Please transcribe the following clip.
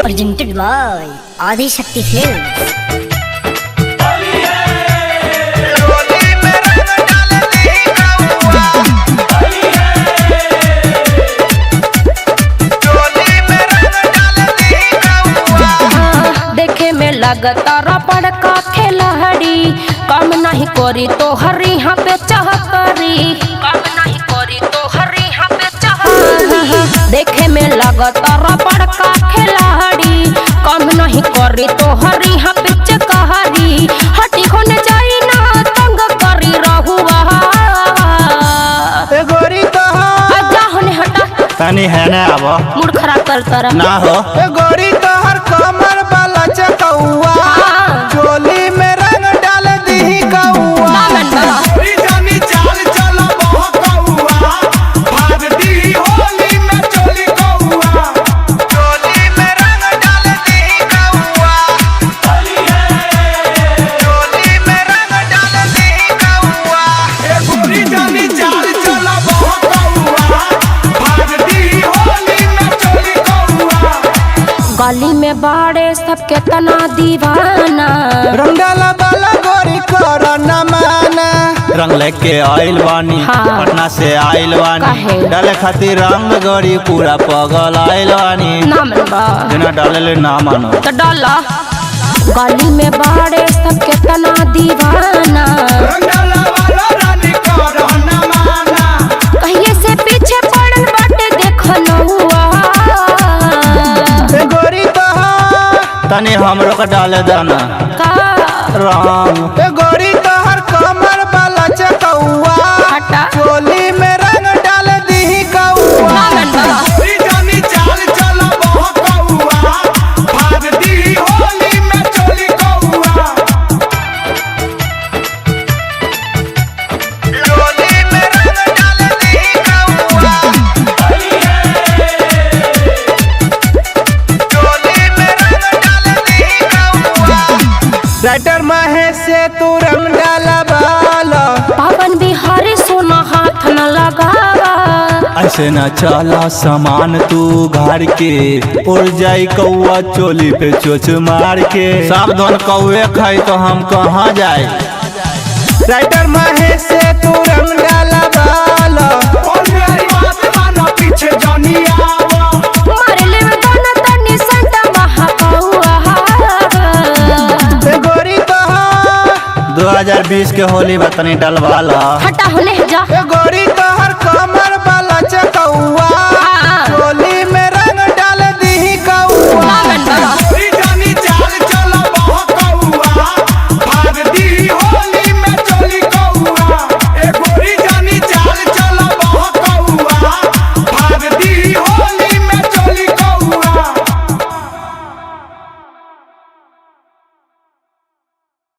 Presented by Adi Shakti Films. चोली में रंग डाल दी कौआ। चोली में रंग डाल दी कौआ। देखे में लगता रबड़ का खेलहड़ी, कम नहीं करी तो हरी यहाँ पे चाह करी, कम नहीं करी तो हरी यहाँ पे चाह। देखे में लगता रबड़ का खेलहड़ी, कम नहीं करी तो हरी यहाँ पे चकहरी। हटी होने जाई ना तंग करी रहुआ। ए गोरी तोहर, जा होने हटा, तनी है ना अब मूड खराब कर तारा। ना हो। ए गोरी तोहर कमर वाला चकौआ। हाँ। चोली में रंग डाल दी कौआ। ना मन बा। जानी चाल चलो बहकौआ, भाग दी होली में चोली कौआ। चोली में रंग डाल दी कौआ। चोली में रंग डाल दी कौआ। ए गोरी जानी चाल चलो बहकौआ, भाग दी होली में चोली कौआ। गली में बाड़े सबके तना दीवाना। रंग डाला वाला गोरी कर न माना। रंग लेके आइल बानी, हाँ। पटना से आइल बानी, काहे? डाले खातिर रंग गोरी पूरा पगल आइल बानी। ना मन बा। बिना डाले ना मानो। तो डाला। गली में बाड़े सबके तना दीवाना। रंग डाला वाला रानी कर न माना। कहिए से पीछे पड़ल बाटे देखो नहुआ। ए गोरी तोहर, तनी हमरो के डाले दाना का रंग। ए गोरी तोहर कमर वाला चकौआ। हटा। चोली में रंग डाल दी कौआ। ना मन बा। गोरी जानी चाल चलो बहकौआ, भाग दी होली में चोली कौआ। चोली में रंग डाल दी कौआ। चोली में रंग डाल दी कौआ। राइटर महेश से तू रंग डाला बाला। पावन बिहारी सोना हाथ न लगावा। ऐसे न चला सामान तू घर के, उड़ जाई कौआ चोली पे चोच मार के। सावधान कौए खाई तो हम कहाँ जाए। राइटर महेश से तू रंग डाला बाला। और मेरी बात माना पीछे जानी आवा। मारे ले गाना तनी संता महापौआ। ए गोरी तोहर, 2020 के होली बतनी डलवाला। हटा होने जा। ए गोरी तोहर।